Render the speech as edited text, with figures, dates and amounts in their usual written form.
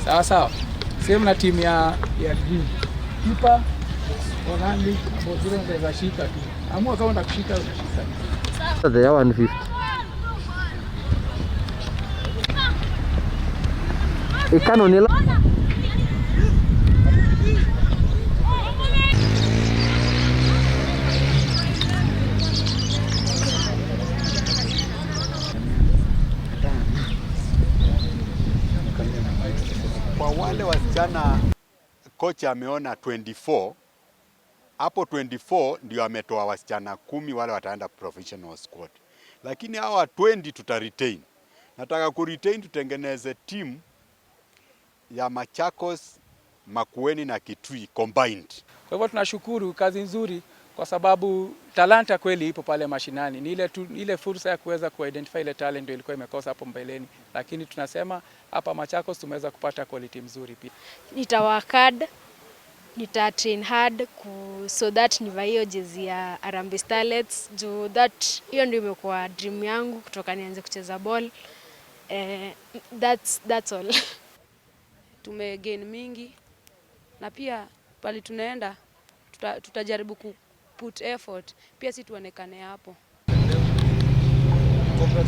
Sawa sawa. Same na timu ya green. Kipa Orlando ambao zile unaweza shika tu. Amua kama utakushika unashika. They are 150. Ikano nila. Kwa wale wasichana kocha ameona 24 hapo, 24 ndio ametoa wasichana 10 wale wataenda professional squad, lakini hawa 20 tuta retain. Nataka ku retain tutengeneze team ya Machakos, Makueni na Kitui combined. Kwa hivyo tunashukuru kazi nzuri kwa sababu talanta kweli ipo pale mashinani. Ni ile tu, ile fursa ya kuweza kuidentify ile talent ndio ilikuwa imekosa hapo mbeleni, lakini tunasema hapa Machakos tumeweza kupata quality mzuri pia. Nita work hard, nita train hard so that nivae hiyo jezi ya Harambee Starlets juu that hiyo ndio imekuwa dream yangu kutoka nianze kucheza ball. That's all. Tumegain mingi na pia pali tunaenda tutajaribu ku put effort pia si tuonekane hapo.